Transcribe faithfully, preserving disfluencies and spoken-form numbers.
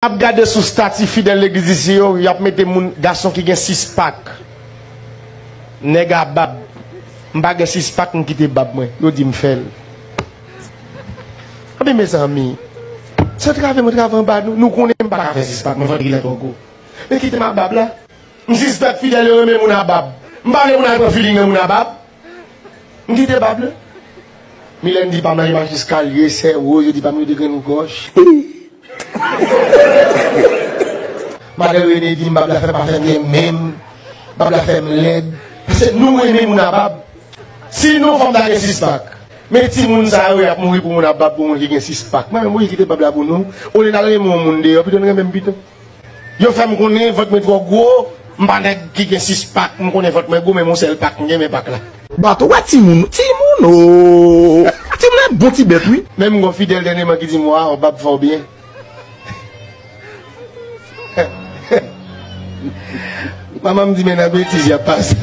Ap gade sou stati fidèl legliz isi yo, y ap mete moun, gason ki gen sis pak. Nèg a bab. M pa gen sis pak, m kite bab mwen. Yo di m fè l. Anben, mezanmi, se trave mwen trave anba nou. Nou konnen m pa ka fè sis pak, mwen vant ki la twò gwo. Men kite m ak bab la. M sis pak fidèl, yo renmen moun a bab. M pa vle moun al pran feeling nan moun a bab. M kite bab la. Milèn di pa m nan, yo mache eskalye, sè woz, yo di pa m yo de grenn gòch. Madan Rene di m bab la fè pa fè m gen menm, bab la fè m lèd. Paske nou renmen moun a bab. Si nou fanm ta gen sis pak. Men timoun sa yo, y ap mouri pou moun a bab, pou moun ki gen sis pak. Mwen menm, wi, kite bab la pou nou. Olye n al renmen yon moun deyò, pito n renmen m pito. Yo fè m konnen vant mwen twò gwo, m pa nèg ki gen sis pak, m konnen vant mwen gwo, men m yon sèl pak m gen, men pak la. Bato, wè timoun, timoun, o! Timoun e bon ti bèt, wi. Menm m gon fidèl dènyèman ki di m, "Waw, bab fè w byen." Manman m di, "Men nan betiz y ap pase."